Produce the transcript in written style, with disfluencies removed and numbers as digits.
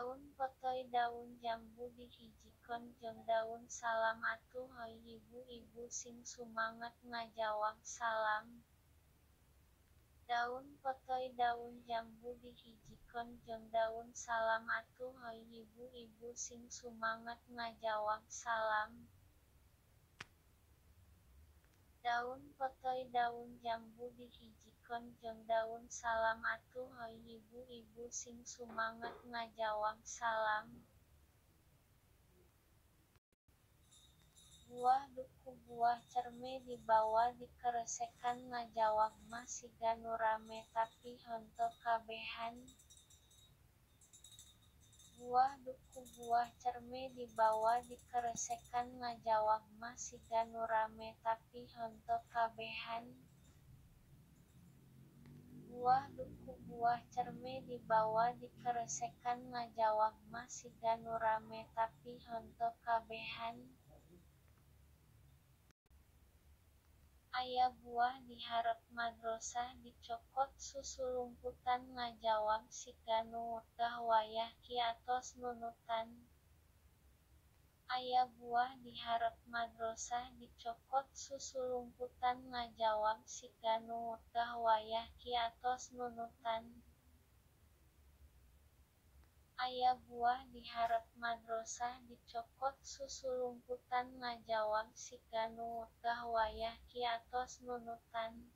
Daun potoy daun jambu dihijikeun jeung daun salam atuh heuy ibu-ibu sing sumanget ngajawab salam. Daun potoy daun jambu dihijikeun jeung daun salam atuh heuy ibu-ibu sing sumanget ngajawab salam. Daun potoy daun jambu dihijikeun jeung daun salam atuh heuy ibu-ibu sing sumanget ngajawab salam. Buah duku buah cerme dibawa dikeresekan ngajawab mah siga nu rame tapi henteu kabehan. Buah duku buah cerme dibawa dikeresekan ngajawab mah siga nu rame tapi henteu kabehan. Buah duku buah cerme dibawa dikeresekan ngajawab mah siga nu rame tapi henteu kabehan. Aya buah di hareup madrosah dicokot susulumputan ngajawab siga nu wegah wayah kiatos nundutan. Aya buah di hareup madrosah dicokot susulumputan ngajawab siga nu wegah wayah kiatos nundutan. Aya buah di hareup madrosah dicokot susulumputan ngajawab siga nu wegah wayah kiatos nundutan.